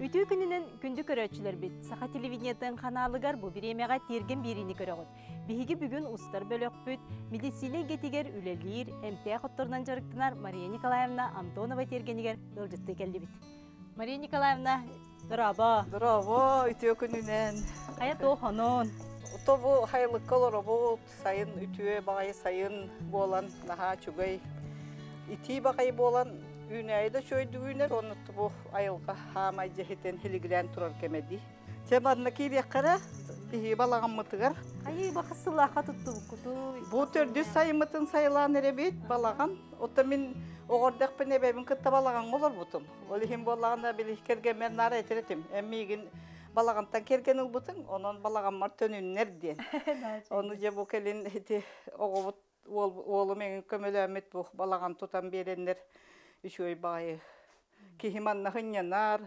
Үтүө күнүнэн күндү көрөөччүлэрбит! Саха телевидениетын ханаалыгар бу бириэмэҕэ тиэргэн биэриини көрөҕүт. Биһиги бүгүн устар бөлөхпүт медицина эйгэтигэр үлэлиир, эмтээх отторунан дьарыктанар Мария Николаевна Антонова тиэргэнигэр ыалдьыттыы кэллибит. Мария Николаевна, дорообо! Дорообо, үтүө күнүнэн! Хайа туох онон? Тобу хайылыкка олоробут, сайын үтүө баҕайы сайын буолан наһаа үчүгэй. Итии баҕайы буолан үүнээйи да үчүгэйдик үүнэр, уонна бу айылҕа хаамай дьиһитин хилигилээн турар кэмэ дии. Чэ манна киириэххэ эрэ, биһиги балаҕаммытыгар. Айыы бу хас сыллаахха туттубуккутуй? Бу төрдүс сайыммытын сайылаан эрэбит балаҕан. Оттон мин оҕордохпун эбэбин кытта балаҕаҥҥа олорбутум. Ол иһин буоллаҕына били кэргэммэр наар этэр этим. Эн миигин балаҕантан кэргэн ылбытыҥ, онон балаҕаммар төнүннэр диэн. Ону дьэ бу кэлин ити оҕобут уолум эҥин көмөлөөммүт бу балаҕан тутан биэрэннэр үчүгэй баҕайы киһи манна сынньанар,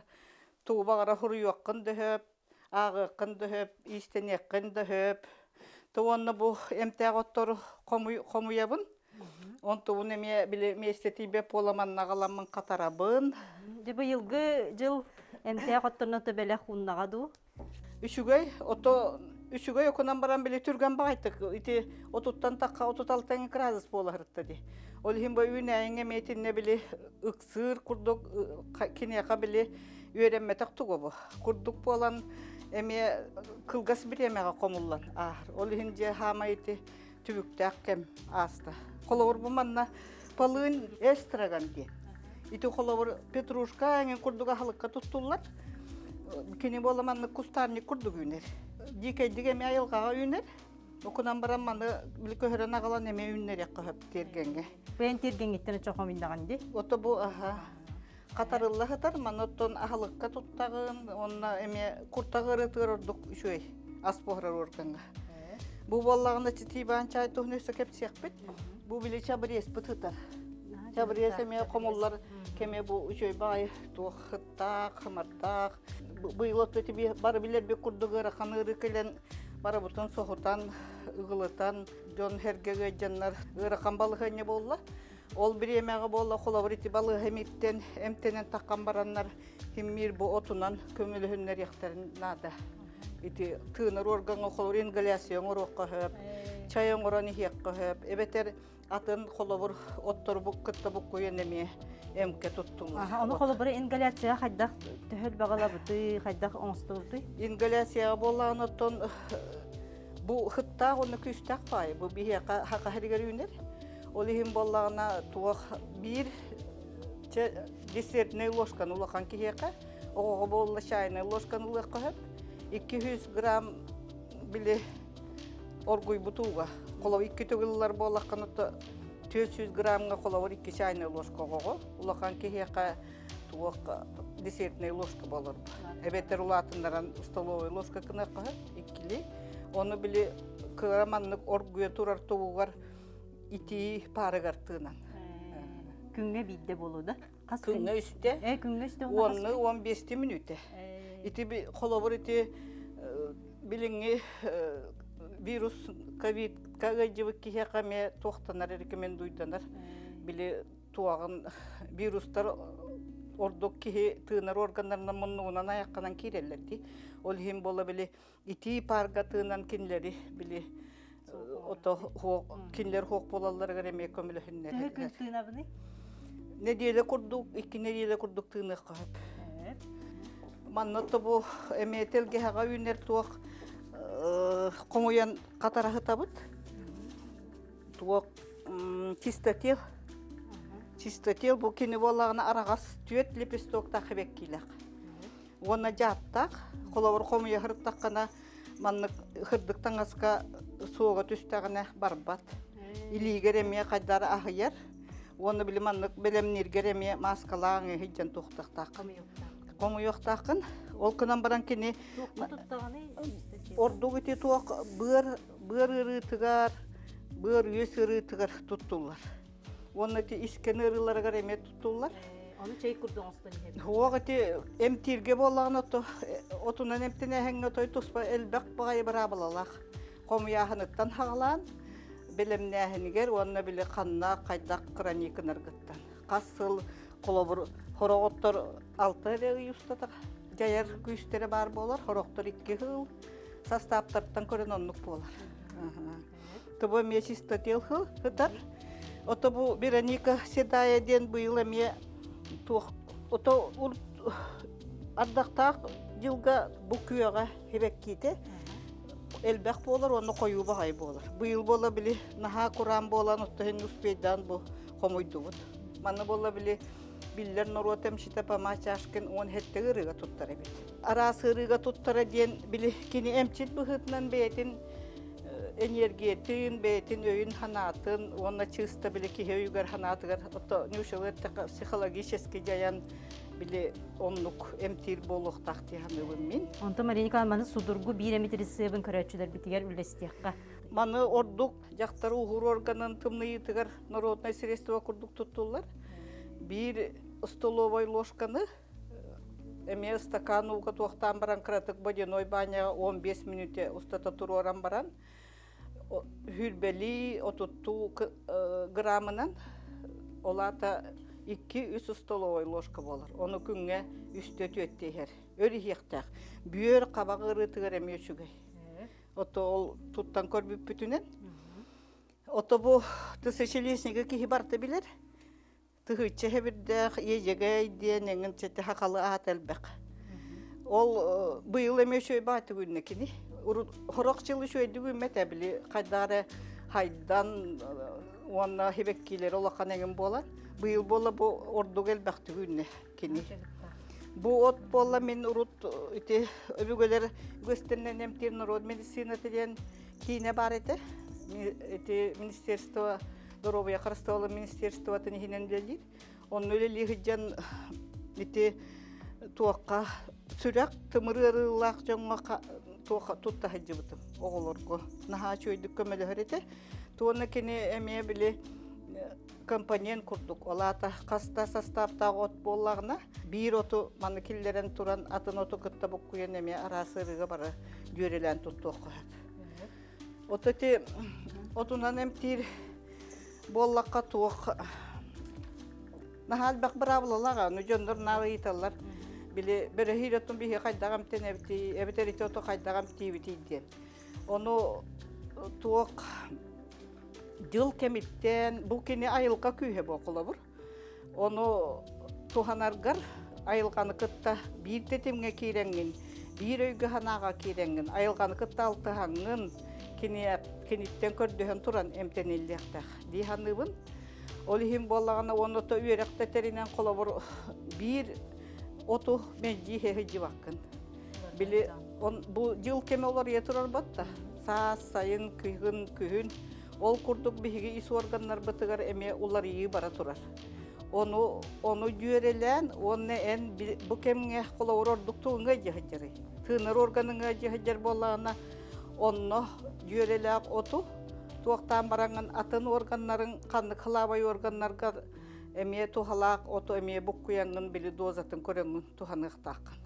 тугу баҕара суруйуоххун да сөп, ааҕыаххын да сөп, иистэниэххин да сөп. То уонна бу эмтээх оттору хомуйабын. Онтубун эмиэ били миэстэтийбэт буола манна аҕаламмын хатарабын. Дьэ быйылгы дьыл эмтээх отторно төбөлөх ууннаҕа дуу? Үчүгэй, ото үчүгэй окунан баран били түргэн баҕайтык ити отуттан тахха 36 градус буола сырытта дии. Ол иһин бу үүнээйиҥэ эмиэ итиннэ били ыксыыр курдук киниэхэ били үөрэммэтэх тугу бу курдук буолан эмиэ кылгас бириэмэҕэ хомуллан ааһар. Ол иһин дьиэ хаамай ити түбүктээх кэм ааста. Холобур бу манна полынь эстраган диэн. Ити холобур петрушка эҥин курдук аһылыкка туттуллар. Кини буола маннык кустарник курдук үүнэр. Дьиикэйдик эмиэ айылҕаҕа үүнэр. Окунан баран маны били көһөрөн аҕалан эмиэ үүннэриэххэ сөп тиэргэҥҥэ. Бэйэн тиэргэҥҥиттэн чохомуйдаҕын дии. Ото бу аха хатарылла сытар, маны оттон аһылыкка туттаҕын, уонна эмиэ куртах ыарыытыгар ордук үчүгэй ас буһарар органҥа. Бу буоллаҕына титиибаан чай туһун өссө кэпсиэхпит. Бу били чабырезпыт сытар. Чабырез эмиэ хомуллар кэмэ бу үчүгэй баҕайы туох сыттаах, хымардаах. Быйыл отто бары билэрбит курдук ыарахан ыарыы кэлэн барыбытын соһутан, ыгылытан, дьон сэргэ ыалдьаннар ыарахан балаһыанньа буолла. Ол бириэмэҕэ буолла холобур ити балыыһа эмиттэн эмтэнэн таххан бараннар химмиир бу отунан көмөлөһүннэриэхтэрин наада. Ити тыынар органҥа холобур ингаляция оҥоруохха сөп, чай оҥорон иһиэххэ сөп, эбэтэр атын холобур оттору кытта буккуйан эмиэ эмкэ туттуллар. Ону холобур ингаляция хайдах төһөл баҕалабытый, хайдах оҥостубутуй? Ингаляцияҕа буоллаҕына оттон бу хыттаах уонна күүстээх баай. Бу биһиэхэ хаха сиригэр үүнэр. Ол иһин буоллаҕына туох биир чэ десертнэй ложканы улахан киһиэхэ оҕоҕо буолла чайнай ложканы ылыахха сөп. 200 грамм били оргуйбут ууга холобур икки төгүл ылар буоллаххына то 400 граммга холобур икки чайнай ложка оҕоҕо улахан киһиэхэ туох десертнэй ложка буолар эбэтэр улаатыннаран столовой ложка гыныахха сөп иккили ону били кыра маннык оргуйа турар тугугар итии паарыгар тыынан. Күҥҥэ биирдэ буолуо да? Хас күҥҥэ үстэ. Күҥҥэ үстэ. Уонна 15 мүнүүтэ. Ити холобур ити билиҥҥи вирус ковидка ыалдьыбыт киһиэхэ эмиэ туохтанар рекомендуйданар. Били туоҕун вирустар ордук киһи тыынар органнарынан муннугунан айахханан киирэллэр дии. Ол иһин буола били итии паарга тыынан кинилэри били ото кинилэр хуох буолалларыгар эмиэ көмөлөһүннэр. Төһө күн тыынабыный? Нэдиэлэ курдук, икки нэдиэлэ курдук тыыныахха сөп. Манна тобу эмиэ тэлгэһэҕэ үүнэр туох хомуйан хатараһытабыт. Туох чистотел. Чистотел бу кини буоллаҕына араҕас түөрт лепестоктаах хэбэккиилээх. Уонна дьааттаах, холобур хомуйа сырыттаххына, маннык сырдык таҥаска суоҕа түстэҕинэ барбат. Илиигэр эмиэ хайдары аһыйар. Уонна били маннык бэлэмнииргэр эмиэ мааскалаах иһдьэн туохтахтааххын. Хомуйуохтааххын. Ол гынан баран кини ордук ити туох быар быар ыарыытыгар, быар үөс ыарыытыгар туттуллар. Уонна ити искэн ыарыыларыгар эмиэ туттуллар. Ону чэй курдук оҥостон иһэбит. Уох ити эмтииргэ буоллаҕына отунан эмтэнээһиҥҥэ той туспа элбэх баҕайы быраабылалаах. Хомуйааһыныттан хаҕалаан бэлэмнээһинигэр уонна били ханна хайдах хроникынаргыттан. Хас сыл холобур хороҕоттор алта эрэ ый устата. дьайар күүстэрэ баар буолар, хорохтор 2 сыл састааптартан көрөн оннук буолар. Тобо эмиэ чистотел хытар. Ото бу Вероника Седая диэн быйыл эмиэ туох ото ардахтаах дьылга бу күөҕэ хибэккиитэ элбэх буолар уонна хойуу баҕайы буолар. Быйыл буола били наһаа кураан буолан оттоһин успейдаан бу хомуйдубут. Манна буола били биллэр норуот эмчитэ Фома Чашкин 17 ырыга туттар эбит. Араас ырыга туттара диэн били кини эмчит быһыытынан бэйэтин энергиятын, бэйэтин өйүн ханаатын уонна чыыста били киһи өйүгэр ханаатыгар ото ньуучалыы психологически дьайан били оннук эмтиир буолуохтаах дии саныыбын мин. Онтон Мария Николаевна маны судургу биир эмит рецебин көрөөччүлэрбитигэр үллэстиэххэ. Маны ордук дьахтар ууһуур органын тымныйыытыгар народное средство курдук туттуллар. Биир столовой ложканы эмиэ стакан ууга туохтаан баран кыратык водяной баняҕа 15 мүнүүтэ устата туруоран баран хүрбэлии отуттуу граммынан ол аата 2-3 столовой ложка буолар. Ону күҥҥэ үстэ түөттэ иһэр. Өр иһиэхтээх. Бүөр хабах ыарыытыгар эмиэ үчүгэй. Ото ол туттан көрбүппүтүнэн. Ото бу тысячелистниги киһи барыта билэр. Тыһыычча хэбирдээх иэдьэгэй диэн эҥин чэти хахалы аат элбэх. Ол быйыл эмиэ үчүгэй бааты күннэ кини. Хорох жыл үчүгэйдик үүммэт били хайдары хайдан уонна хибеккилери улахан эҥин буолан быйыл буола бу ордук элбэхтик үүннэ кини. Бу от буолла мин урут ити өбүгэлэр үгэстэринэн эмтиир норуот медицината диэн киинэ баар этэ. Ити министерство доруобуйа харыстабылын министерствотын иһинэн үлэлиир. Онно үлэлии сылдьан ити туохха сүрэх тымыр ыарыылаах дьоҥҥо туох тутта сылдьыбытым оҕолорго. Наһаа үчүгэйдик көмөлөһөр этэ. Туонна кини эмиэ били компонент курдук. Ол аата хаста састааптаах от буоллаҕына, биир оту маны киллэрэн туран атын оту кытта буккуйан эмиэ араас ыарыыга бары дьүөрэлээн туттуохха сөп. От ити отунан эмтиир буоллахха туох наһаа элбэх быраабылалаах аны дьоннор наар ыйыталлар били бөрөһиир отун биһи хайдах эмтэнэбитий эбэтэр ити оту хайдах эмтиибитий диэн ону туох дьыл кэмиттэн бу кини айылҕа күүһэ буо холобур Ону туһанаргар айылҕаны кытта биир тэтимҥэ киирэҥҥин, биир өйгө-санааҕа киирэҥҥин, айылҕаны кытта алтыһаҥҥын, киниттэн көрдөһөн туран эмтэниллиэхтээх дии саныыбын. Ол иһин буоллаҕына уонна то үөрэх да тэринэн холобур биир оту мэлдьи иһэ сылдьыбаккын. Били он бу дьыл кэмэ уларыйа турар батта. Саас, сайын, кыһын, күһүн Ол курдук биһиги ис уорганнарбытыгар эмиэ уларыйыы бара турар. Ону, ону дьүөрэлээн уонна эн бу кэмҥэ холобур ордук тылыҥа дьэ сылдьарый. Тыынар органыҥа дьэ сылдьар буоллаҕына, онно дьүөрэлээх оту туохтаан бараҥҥын атын органнарыҥ ханнык халаабай органнарга эмиэ туһалаах оту эмиэ буккуйаҥҥын били дозатын көрөҥҥүн туһаныахтааххын.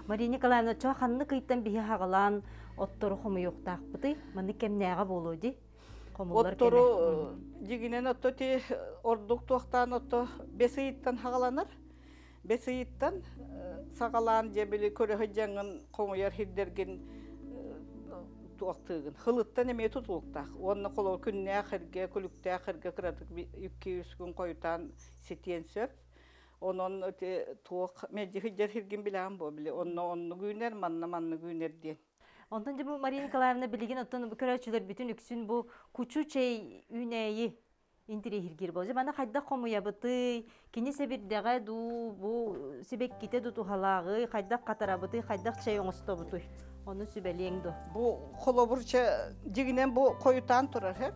Мария Николаевна, чоо ханнык ыйтан биһи хаҕалаан оттору хомуйуохтаахпытый? Маннык кэмнээҕэ буолуо дии. Хомуллар Оттору дьигинэн отто ти ордук туохтаан отто бэс ыйыттан хаҕаланар. Бэс ыйыттан саҕалаан дьэ били көрө дьаҥын хомуйар хирдэргин туохтыыгын. Хылыттан эмиэ тутулуктаах. Уонна холобур күннээх эргэ, күлүктээх эргэ кыратык 2-3 күн хойутаан ситиэн сөп. Онон ити туох мэлдьи сылдьар сиргин билэҕин буо били онно оннук үүнэр, манна маннык үүнэр диэн. Онтон дьэ бу Мария Николаевна билигин оттон көрөөччүлэр бүтүн үксүн бу кучу чэй үүнээйи интириэһиргиир буолла. Маны хайдах хомуйабытый, кини сэбирдэҕэ дуу, бу сибэккитэ дуу туһалааҕый, хайдах хатарабытый, хайдах чэй оҥостобутуй? Ону сүбэлиэҥ дуо? Бу холобурча дьигинэн бу хойутаан турар сөп.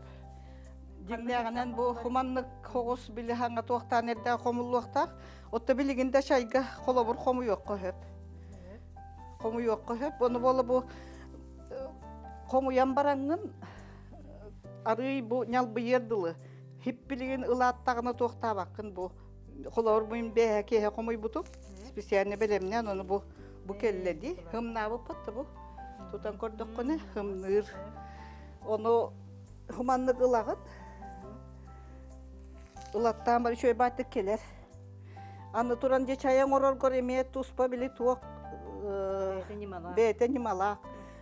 Дьиҥнээҕинэн бу хуманнык хоҕус били хаҥа туохтаан эрдээх хомуллуохтаах. Отто билигин да чайга холобур хомуйуохха сөп. Хомуйуохха сөп. Ону буола бу хомуйан бараҥҥын арыый бу ньалбыйыар дылы хип билигин ылааттаҕына туохтаабаккын бу холобур бу бэйэ киэһэ хомуйбутум специально бэлэмнээн ону бу бу кэллэ дии хымнаабыппыт да бу тутан көрдөххүнэ хымныыр ону Хуманнык ылаҕыт. Ылаттаан бар үчүгэй бааттык кэлэр. Аны туран дьэ чай оҥороргор эмиэ туспа били туох Бэйэтэ ньымалаах.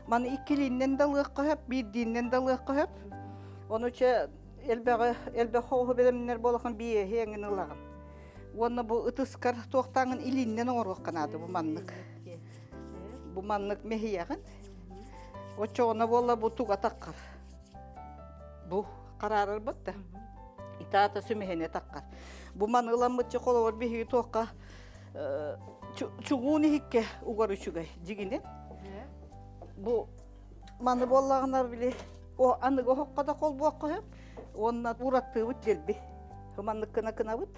Маны иккилииннэн да ылыахха сөп, биирдииннэн да ылыахха сөп. Ону чэ элбэҕи элбэх хоһу бэлэмнэр буолахан биэһи эҥин ылаҕын. Уонна бу ытыскар туохтааҥын илииннэн оҥоруохха наада бу маннык. Бу маннык мэһийэҕин. Оччоҕуна буолла бу туга таххар. Бу хараарарбыт да. Итаата сүмэһинэ таххар. Бу маны ыламмытча холобур биһиги туохха чугуун иһиккэ угар үчүгэй дьигинин. Бу маны буоллаҕына били о аныгы оһоххо да холбуохха сөп уонна уураттыыбыт дэлби маннык гына гынабыт.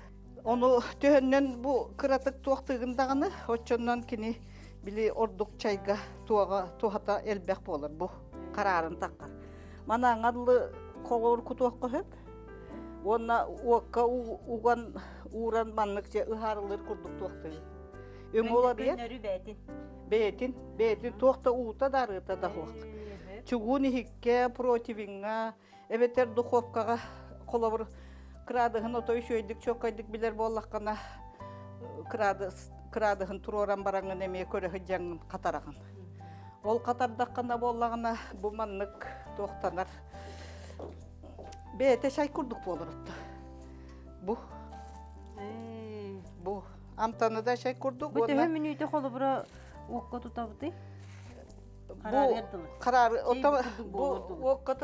Ону төһөннөн бу кыратык туохтыгын даҕаны оччоннон кини били ордук чайга туоҕа туһата элбэх буолар бу хараарын таххар. Маны аҥарлы холуур кутуохха сөп. Уонна уокка уган ууран маннык же ыһаарылыыр курдук туохтыыр. Өҥө олар Көннөрү бээтин. Бэйэтин, бэйэтин туох да уута да арыыта да суох. Чугуун иһиккэ, противиҥҥа, эбэтэр духовкаҕа холобур кыраадыһын отой үчүгэйдик чуоккайдык билэр буоллаххына кыраадыс кыраадыһын туруоран бараҥҥын эмиэ көрө сылдьаҥҥын хатараҕын. Ол хатардаххына буоллаҕына бу маннык туохтанар бэйэтэ чай курдук буолар отто. Бу бу амтаны да чай курдук Бу төһө мүнүүтэ холобура уокка тутабытый? Бу хараар бу уокка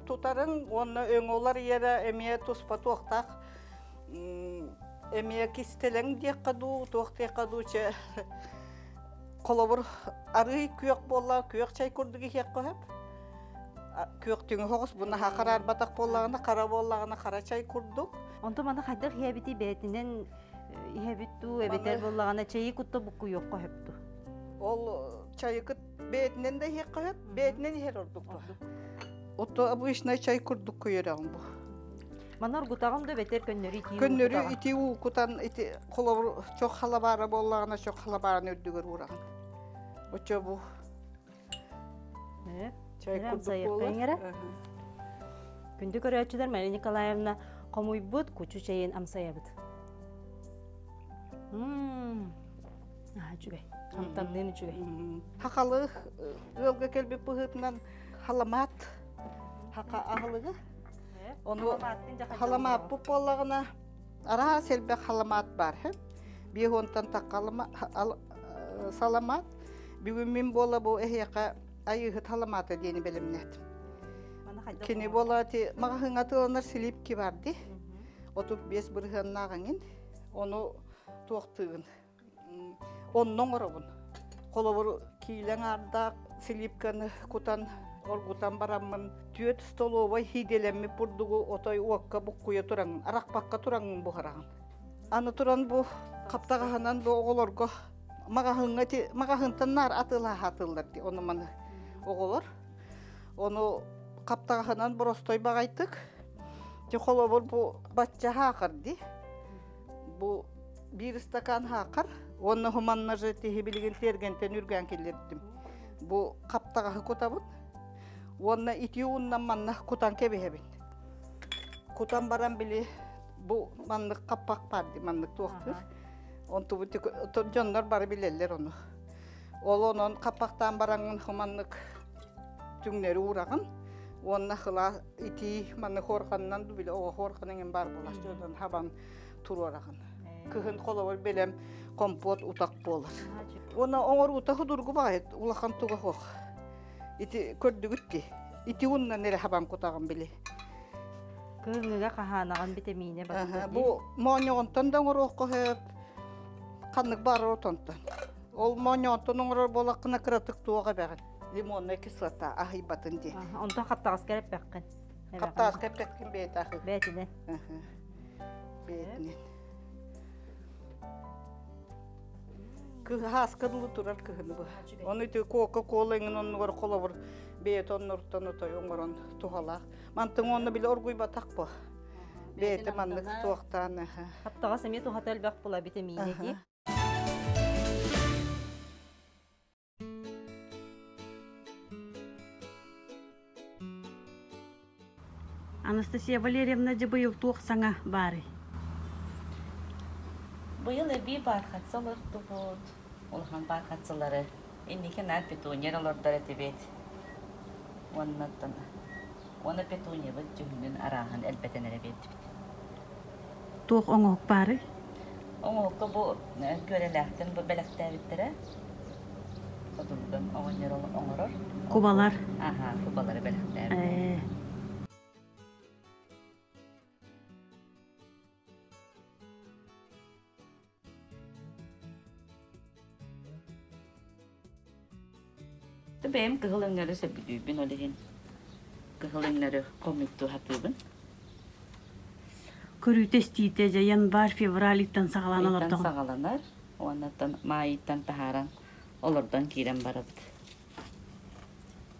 тутарыҥ уонна өҥөлөр иэрэ эмиэ туспа туохтаах эмиэ кистэлэҥ диэххэ дуу туох диэххэ дуу чэ холобур арыый күөх буолла күөх чай курдук иһиэххэ сөп күөхтүҥү соҕус бу наһаа хараарбатах буоллаҕына хара буоллаҕына хара чай курдук. Онтон маны хайдах иһэбитий бэйэтинэн иһэбит дуу эбэтэр буоллаҕына чэйи кутта буккуйуохха сөп дуу? Ол чайыкыт бэйэтинэн да иһиэххэ сөп, бэйэтинэн иһэр ордук бу. Ото обычный чай курдук көйөрөҕүн бу. Маны оргутаҕын да эбэтэр көннөрү итии Көннөрү итии уу кутан ити холобур чох халабаара буоллаҕына чох халабаарын үрдүгэр уураҕын. Оччо бу чай курдук буолар. Күндү көрөөччүлэр Мария Николаевна хомуйбут кучу чэйин амсайабыт. Наһаа үчүгэй. Амтанныын үчүгэй. Хахалы ыалга кэлбит быһыытынан халамаат хака аһылыгы. Ону халамааппыт буоллаҕына араас элбэх халамаат баар. Биир уонтан тахха саламаат. Бүгүн мин буола бу эһиэхэ айыыһыт халамаата диэни бэлэмнээтим. Кини буола ти маҕаһыыҥа атыыланар силипки бар дии. 35 бырыһыаннаах эҥин. Ону туохтыыгын. Онно оҥоробун. Холобур, киилэҥ аардаах силипканы кутан, оргутан бараммын, түөрт столовай хиигэлэммит бурдугу отой уокка буккуйа тураҥын, арахпакка тураҥын буһараҕын. Аны туран бу хаптаҕаһынан бу оҕолорго маҕаһыыҥҥа маҕаһыынтан наар атыылаһаатыллар дии ону маны оҕолор. Ону хаптаҕаһынан боростой баҕайтык. Ти холобур бу бачча хаахар дии. Бу биир стакан хаахар. Уонна хуманна же тиһи билигин тиэргэнтэн үргээн киллэрдим. Бу хаптаҕаһы кутабын. Уонна итии ууннан манна кутан кэбиһэбин. Кутан баран били бу маннык хаппах баар дии маннык туохтуур. Онтубут дьоннор бары билэллэр ону. Ол онон хаппахтаан бараҥҥын хуманнык түҥнэри уураҕын уонна хылаа итии маннык хуорҕанынан били оҕо хуорҕан эҥин баар буолар дьонун хабан туруораҕын. Кыһын холобур бэлэм компот утах буолар. Уонна оҥоруута судургу баҕайы улахан туга суох. Ити көрдүгүт дии. Ити уннан эрэ хабан кутаҕын били. Кыһыҥҥыга хаһаанаҕын битэмиинэ барыта. Бу моонньоҕонтон да оҥоруохха сөп. Ханнык баарар отонтон. Ол моонньоҕонтон оҥорор буоллаххына кыратык туох эбэҕин. Лимонная кислота аһыйбатын дии. Онтон хаптаҕаска эппэххин. Хаптаҕаска эппэккин бэйэтэ аһыы. Бэйэтинэн. Бэйэтинэн. Кыһааска дылы турар кыһыны бу. Ону ити Кока-Кола эҥин оннугар холобур бэйэтэ оннуруттан отой оҥорон туһалаах. Мантыҥ онно били оргуйбатах бу. Бэйэтэ маннык туохтаан. Хаптаҕас эмиэ туһата элбэх була битэмиинэ дии. Анастасия Валерьевна дьэ быйыл туох саҥа баарый? Быйыл эбии бархатцы олордубут, улахан бархатцылары. Инники наар петуния олордор этибит. Уоннаттан уонна петуниябыт дьүһүнүн арааһын элбэтэн эрэ биэрдибит. Туох оҥоһук баарый? Оҥоһукка бу күөрэлээхтэн бу бэлэхтээбиттэрэ. Хотугуган оҕонньор оҥорор. Кубалар. Аха, кубалары бэлэхтээбит. Бэйэм кыһыл өҥнөрү сөбүлүүбүн, ол иһин кыһыл өҥнөрү хомуйдуу сатыыбын. Көрүүтэ-истиитэ дьэ январь, февраль ыйтан саҕалаан Ыйтан олордоҕум. саҕаланар, уоннаттан маайыттан таһааран олордон киирэн барабыт.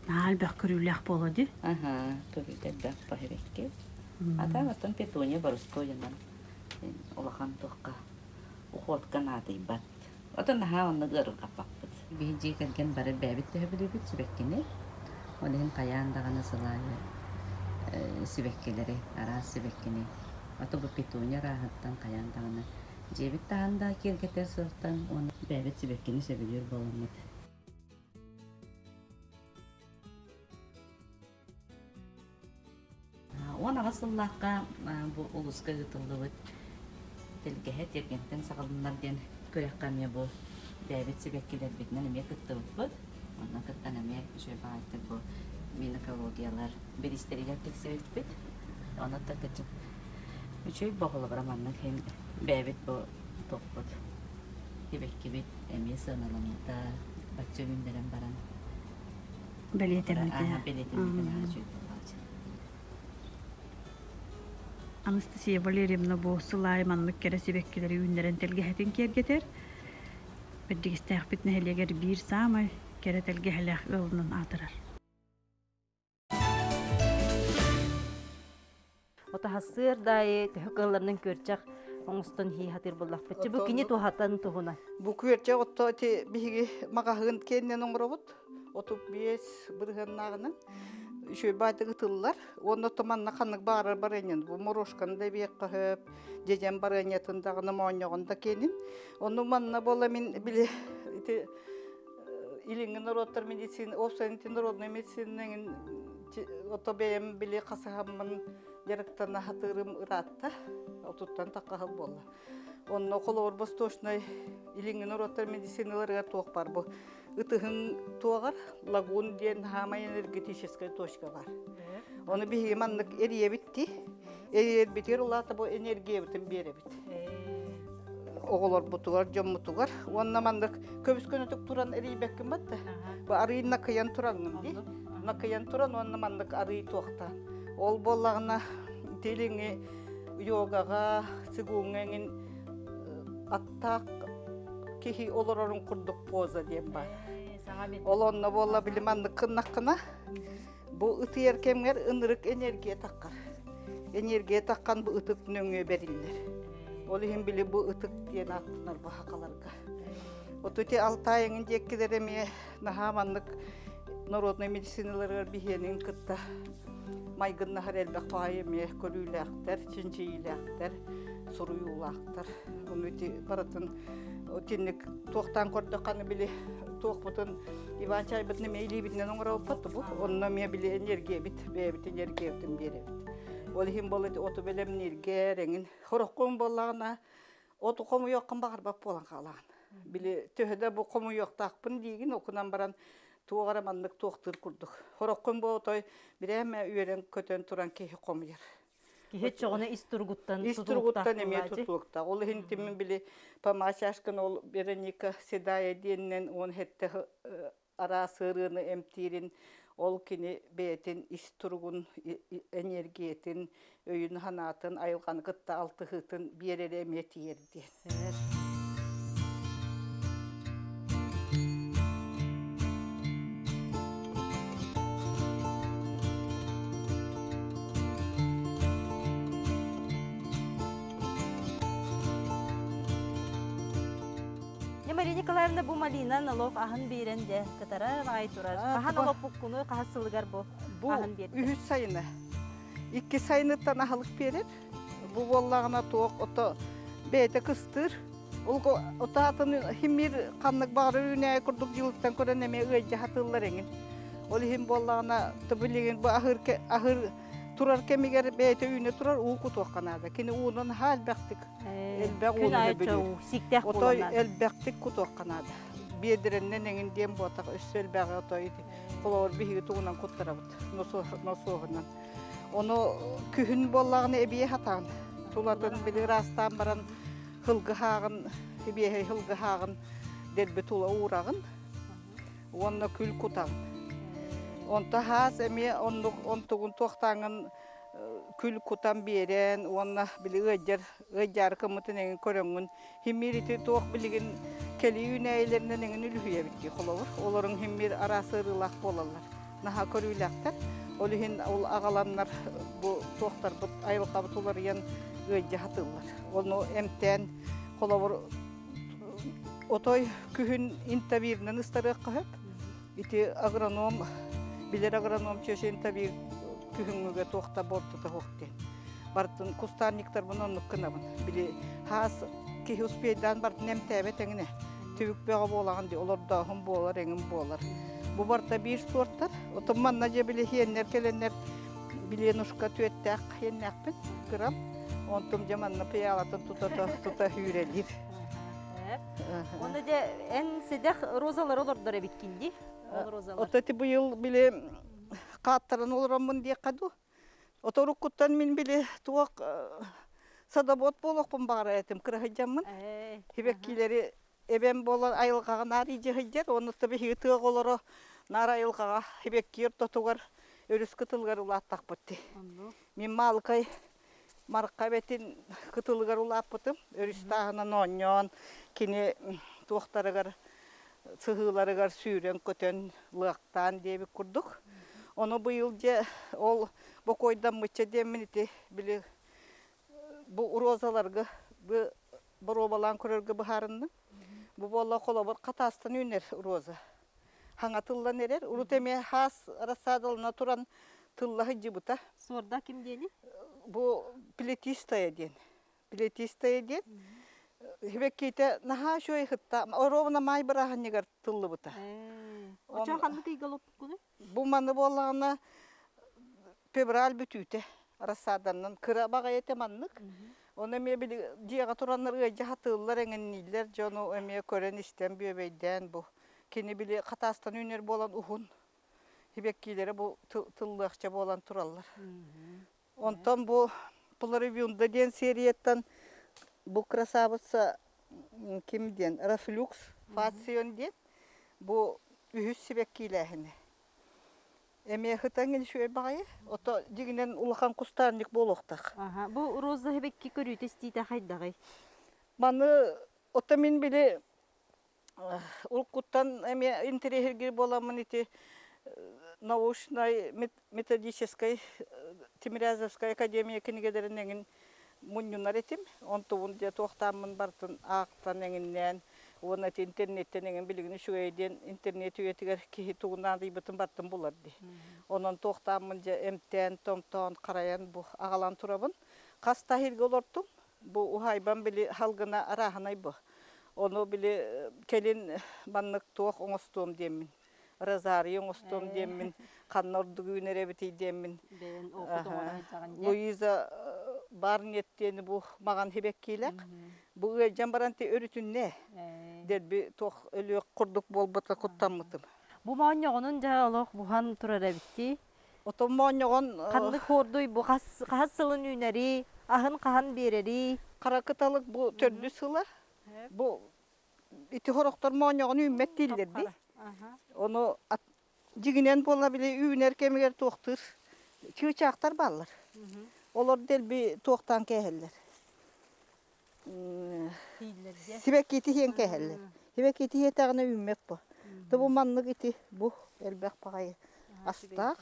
Наһаа элбэх көрүүлээх буолуо дии. Аһаа, көрүүтэ элбэх баһырекки. Ата оттон петуния боростуойунан улахан туохха уходка наадыйбат. Оттон наһаа онно ыарырҕаппаппыт. Биһи дьиэ кэргэн бары бэйэбит төһөбүлүүбүт сибэккини. Ол иһин хайаан даҕаны сыл аайы сибэккилэри, араас сибэккини, ото бу петуния арааһыттан хайаан даҕаны дьиэбит таһын да киэргэтэр сылтан уонна бэйэбит сибэккини сөбүлүүр буоламмыт. 18 сыллаахха бу улууска ыытыллыбыт Тэлгэһэ тиэргэнтэн саҕаланар диэн күрэххэ эмиэ бу бэйэбит сибэккилэрбитинэн эмиэ кыттыбыппыт. Онно кыттан эмиэ үчүгэй баҕайытык бу минэкологиялар бириистэригэр тиксибиппит. Онон да кыччык үчүгэй боҕолобура маннык иһин бэйэбит бу туппут сибэккибит эмиэ сыаналаммыта бачча үүннэрэн баран Бэлиэтэммитэ. Бэлиэтэммитэ наһаа үчүгэй буолааччы. Анастасия Валерьевна бу сыл аайы маннык кэрэ сибэккилэри үүннэрэн тэлгэһэтин киэргэтэр. Бэрдьигэстээхпит нэһилиэгэр биир саамай кэрэ тэлгэһэлээх ыалынан аатырар. Отаһассыыр даайы төһө кыалларынан күөрчэх оҥостон хии хатыыр буллахпыт. Бу кини туһатан туһунан. Бу күөрчэх отто ити биһиги маҕаһыын киэнинэн оҥоробут. 35 бырыһыаннааҕынан үчүгэй баайдык ытыллар. Уонна туманна ханнык баарар барыанньан бу морошканы да биэххэ сөп, дьэдьэн барыанньатын даҕаны моонньоҕун да киэнин. Ону манна буола мин били ити илиҥҥи норуоттар медицина, уопсайынан народная медицина ото бэйэм били хасыһаммын дьарыктана сатыырым ыраатта, отуттан таххаһыл буолла. Онно холобур восточнай илиҥҥи норуоттар медициналарыгар туох бар бу ытыһын туоҕар лагун диэн хаамай энергетическай точка бар. Ону биһиги маннык эрийэбит ди. Эрийэрбитигэр улаата бу энергиябытын биэрэбит. Оҕолорбутугар, дьоммутугар. Уонна маннык көбүс көнөтүк туран эрийбэккин батта. Бу арый накыйан тураҥҥын ди. Накыйан туран уонна маннык арый туохтаан. Ол буоллаҕына тилиҥи йогаҕа, цигуҥҥа эҥин аттаах киһи олорорун курдук поза диэн баар. Ол онно буолла били маннык гыннаххына бу ытыйар кэмҥэр ынырык энергия таххар. Энергия таххан бу ытык нөҥүө бэриллэр. Ол иһин били бу ытык диэн ааттанар бу хакаларга. Отути Алтай эҥин диэккилэр эмиэ наһаа маннык народнай медициналарыгар биһиэнин кытта майгыннаһар элбэх баҕайы эмиэ көрүүлээхтэр, чинчийиилээхтэр, суруйуулаахтар. Ону ити барытын итинник туохтаан көрдөххө били туохпутун Иван чайбытын эмиэ илиибитинэн оҥоробуппат бу. Онно эмиэ били энергиябит, бэйэбит энергиябытын биэрэбит. Ол иһин бол оту бэлэмнииргэ эрэҥин хороххун буоллаҕына оту хомуйуоххун баҕарбат буолан хаалаҕын. Били төһө да бу хомуйуохтаахпын диигин, окунан баран туох эрэ маннык туохтуур курдук. Хороххун бу отой бирээмэ үөрэн-көтөн туран киһи хомуйар. Киһи оччоҕуна ис туругуттан Ис туругуттан эмиэ тутулуктаах. Ол иһин тимин били помачашкын ол Вероника Седая диэнинэн уон хэттэ араас ыарыыны эмтиирин ол кини бэйэтин ис туругун энергиятын өйүн-санаатын айылҕаны кытта алтыһыытын биэрэрэ эмиэ тиийэр диэн. Мария Николаевна бу малина налог аһын биэрэн дьэ кытара аҕай турар. Хаһан олоппуккуну хаһыс сылыгар бу аһын биэрдэ? Үһүс сайына. Икки сайыныттан аһылык биэрэр. Бу буоллаҕына туох ото бэйэтэ кыстыыр. Ол отаатын химир ханнык баҕарар үүнээйи курдук дьылыттан көрөн эмиэ ыалдьа сатыыллар эҥин. Ол иһин буоллаҕына билигин бу аһыыр аһыыр турар кэмигэр бэйэтэ үүнэ турар уу кутуохха наада. Кини уунан наһаа элбэхтик элбэх Күн ууну аайы сөбүлүүр. сииктээх Отой буолан элбэхтик кутуохха наада. Биэдэрэннэн эҥин диэн буотах өссө элбэҕи отой ити холобур биһиги тугунан куттарабыт носуоһунан. Ону күһүн буоллаҕына эбиэ хатаан тулатын били ыраастаан баран хылгыһааҕын сибиэһэй хылгыһааҕын дэлби тула уураҕын уонна күл кутаҕын. Онто хаас эмиэ оннук онтугун туохтааҥын күл кутан биэрэн уонна били ыадьар ыадьаары кыммытын эҥин көрөҥҥүн химмир ити туох билигин кэлии үүнээйилэринэн эҥин үлүһүйэбит дии холобур олоруҥ химмир араас ыарыылаах буолаллар наһаа көрүүлээхтэр ол иһин ол аҕаланнар бу туохтарбыт айылҕабыт уларыйан ыалдьа сатыыллар ону эмтээн холобур отой күһүн интавирынан ыстарыахха сөп ити агроном билэр агроном чөчө интавир күһүҥҥүгэ туохта буортута суох диэн барытын кустарниктарбын оннук гынабын били хаас киһи успейдаан бартын эмтээбэт эҥинэ түбүк бөҕө буолаҕын дии олордооһун буолар эҥин буолар бу барыта биир суортар отон манна дьэ били хиэннэр кэлэннэр биленушка түөттээх хиэннээхпин кырам онтум дьэ манна пиалатын тута тута хүүрэлиир. Онно дьэ эн сэдэх розалары олордор эбиккин дии ол розалар. Ото ити быйыл били хааттаран олороммун диэххэ дуу. Оторуккуттан мин били туох садовод буолуохпун баҕарар этим кыраһыйдьаммын. Сибэккилэри эбэм буолан айылҕаҕа наар илдьэ сылдьар, уонна биһиги тыа оҕолоро наар айылҕаҕа сибэкки ортотугар өрүс кытылыгар улааттахпыт дии. Мин маалыкай Марха эбэтин кытылыгар улааппытым. Өрүс тааһынан оонньоон, кини туохтарыгар сыһыыларыгар сүүрэн-көтөн, лыахтаан диэбит курдук. Ону быйыл дьэ ол бокуойдаммычча диэммин ити били бу розаларга бу боруобалаан көрөргө быһаарынным. Бу буолла холобур хатаастан үүнэр роза. Хаҥатыллан эрэр. Урут эмиэ хаас рассадалана туран тылла сылдьыбыта. Суорда ким диэни? Бу плетистая диэн. Плетистая диэн. Сибэккиитэ наһаа үчүгэй сытта. Оруобуна маай бырааһынньыгар тыллыбыта. Очо ханнык ыйга олоппуккунуй? Бу маны буоллаҕына февраль бүтүүтэ рассаданнан кыра баҕайы этэ маннык. Оны эмиэ били дьиэҕэ тураннар ыалдьа сатыыллар, эҥиннииллэр дьону эмиэ көрөн-истэн бүөбэйдээн бу кини били хатаастан үүнэр буолан уһун сибэккиилэрэ бу тыллыахча буолан тураллар. Онтон бу Плоривюнда диэн серияттан бу красавица ким диэн Рафлюкс Фацион диэн бу үһүс сибэккиилээһинэ. Эмиэ хытаҥ үчүгэй баҕайы. Ото дьиҥинэн улахан кустаанньык буолуохтаах. Аха, бу роза сибэкки көрүүтэ-истиитэ хайдаҕый? Маны ото мин били Уруккуттан эмиэ интэриэһиргиир буоламмын ити научнай методическай Тимирязевскай академия кинигэлэрин эҥин мунньунар этим. Онтубун дьэ туохтааммын барытын аахтан эҥиннээн уонна ити интернеттэн эҥин билигин үчүгэй диэн интернет үйэтигэр киһи тугу наадыйбытын барытын булар дии. Онон туохтааммын дьэ эмтээн, томтоон, харайан бу аҕалан турабын. Хас да иһиргэ олортум. Бу уһаайбам били халгына арааһынай бу. Ону били кэлин маннык туох оҥостуом диэммин. Розарий оҥостуом диэммин, ханна ордук үүнэр эбитий диэммин. Луиза Барнет диэни бу маҕан хибэккиилээх. Бу ыалдьан баран ти өрүтүннэ. Дерби туох өлүөх курдук буолбута куттаммытым. Бу моонньоҕунун дьэ олох буһан турар эбитти. Отон моонньоҕон Ханнык хуордуй бу хас хаһыс сылын үүнэрий, аһын хаһан биэрэрий? Хара кыталык бу төрдүс сыла. Бу ити хорохтор моонньоҕон үүммэт дииллэр дии. Ону дьигинэн буола били үүнэр кэмигэр туохтуур чыычаахтар бааллар. Олор дэлби туохтаан кээһэллэр. Сибэккити иһэн кээһэллэр. Сибэккити иһэтэҕинэ үүммэт бу. То бу маннык ити бу элбэх баҕайы астаах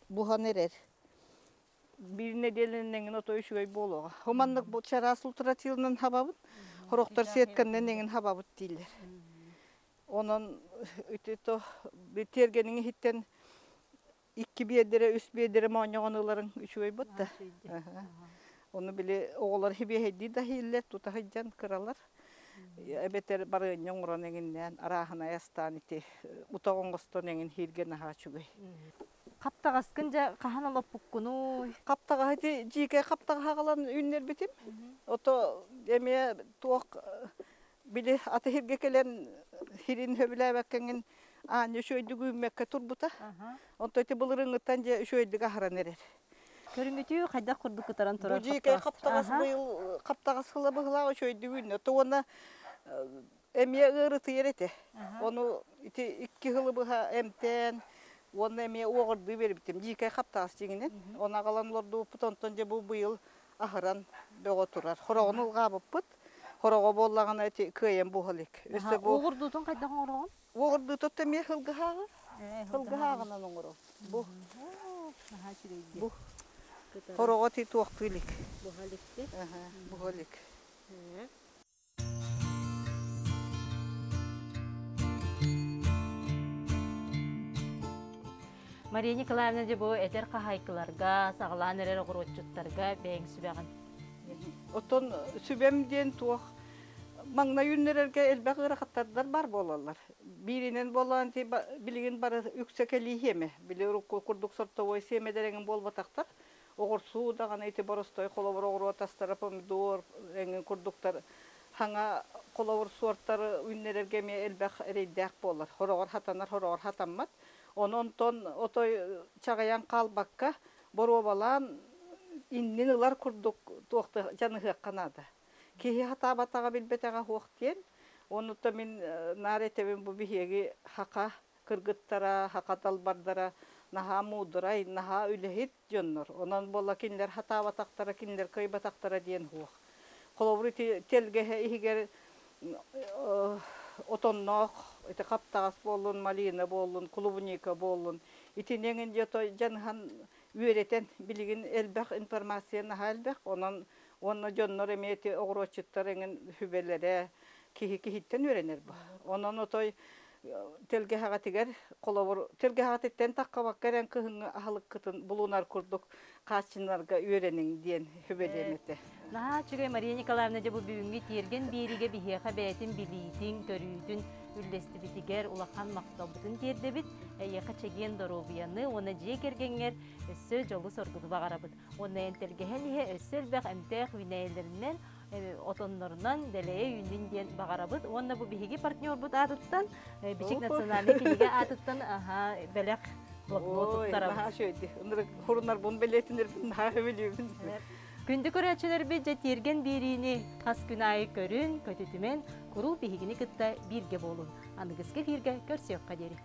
буһан эрэр. Биир нэдиэлэнэн эҥин ото үчүгэй буолуоҕа. Бу маннык бу чараас ультратилынан хабабыт, сорохтор сетканнан эҥин хабабыт дииллэр. Онон ити то тиэргэниҥ иһиттэн икки биэдэрэ, үс биэдэрэ моонньоҕон ыларыҥ үчүгэй буотта. Ону били оҕолор хибиэһэйдии да иһиллэр, тута сылдьан кыралар. Эбэтэр барыанньа оҥорон эҥиннээн арааһынай астаан ити утах оҥостон эҥин иһииргэ наһаа үчүгэй. Хаптаҕаскын дьэ хаһан олоппуккунуй? Хаптаҕаһы ити дьиикэй хаптаҕаһы аҕалан үүннэрбитим. Ото эмиэ туох били аты иһиргэ кэлэн хирин сөбүлээбэккэҥин аанньа үчүгэйдик үүммэккэ турбута. Онто ити былырыыҥҥыттан дьэ үчүгэйдик аһаран эрэр. Көрүҥүтүү хайдах курдук кытаран турар Бу дьиикэй хаптаҕас быйыл хаптаҕас сыла быһылаах үчүгэйдик үүннэ. То уонна эмиэ ыарытыйар этэ. Ону ити икки сылы быһа эмтээн уонна эмиэ уоҕурдуу биэрбитим. Дьиикэй хаптаҕас дьиҥинэн. Ону аҕалан олордубуппут, онтон дьэ бу быйыл аһаран бөҕө турар. Хороҕун ылҕаабыппыт. Хороҕо буоллаҕына ити кыайан буола илик. Өссө бу Уоҕурдуутун хайдах оҥороҕун? Уоҕурдуута эмиэ сылгыһааҕы. Сылгыһааҕынан оҥоробут. Бу. Наһаа үчүгэйдик. Бу. Хороҕо ти туохтуу илик. Буһа иликти. Буһа илик. Мария Николаевна дьэ бу эдэр хаһаайкаларга, саҕалаан эрэр оҕуруотчуттарга бэйэҥ сүбэҕин. Оттон сүбэм диэн туох маҥнай үүннэрэргэ элбэх ыарахаттардар баар буолаллар. Бииринэн буолан билигин бары үксэ кэлии сиэмэ. Били урукку курдук сортовой сиэмэлэр эҥин буолбатахтар. Оҕурсуу даҕаны ити боростой холобур оҕуруот астара помидор эҥин курдуктар хаҥа холобур суортары үүннэрэргэ эмиэ элбэх эрэйдээх буолар. Хороҕор хатанар, хороҕор хатаммат. Онон онтон отой чаҕыйан хаалбакка боруобалаан иннин ылар курдук туохта дьаныһыахха наада. Киһи хатаабатаҕа билбэтэҕэ суох диэн. Онута мин наар этэбин бу биһиги хака кыргыттара, хака далбардара наһаа муударай, наһаа үлэһит дьоннор. Онон буолла кинилэр хатаабатахтара, кинилэр кыайбатахтара диэн суох. Холобур ити тэлгэһэ иһигэр отонноох ити хаптаҕас буоллун, малина буоллун, клубника буоллун итини эҥин дьаныһан үөрэтэн билигин элбэх информация наһаа элбэх. Онон уонна дьоннор эмиэ ити оҕуруотчуттар эҥин сүбэлэрэ киһи киһиттэн үөрэнэр бу. Онон отой тэлгэһэҕитигэр холобур тэлгэһэҕититтэн таххабакка эрэн кыһыҥҥы аһылыккытын булунар курдук хааччынарга үөрэниҥ диэн сүбэлиэм этэ. Наһаа үчүгэй Мария Николаевна дьэ бу бүгүҥҥү тиэргэн биэриигэ биһиэхэ бэйэтин билиитин, көрүүтүн үллэстибитигэр улахан махталбытын тиэрдэбит. Эйиэхэ чэгиэн доруобуйаны уонна дьиэ кэргэҥҥэр өссө дьолу-соргуну баҕарабыт. Уонна энтэргэһэн иһэ өссө элбэх эмтээх үүнээйилэринэн отоннорунан дэлэйэ үүннүн диэн баҕарабыт. Уонна бу биһиги партнербут аатыттан, Бичик национальнай кинигэ аатыттан аха бэлэх блокнот туттарабыт. Наһаа үчүгэй. Ынырык хурунарбын бэлиэтинэрбин наһаа сөбүлүүбүн. Күндү көрөөччүлэрбит дьэ тиэргэн биэриини хас күн аайы көрүн, көтүтүмэн, куруук биһигини кытта бииргэ буолун. Аныгыскы эфиргэ көрсүөххэ диэри.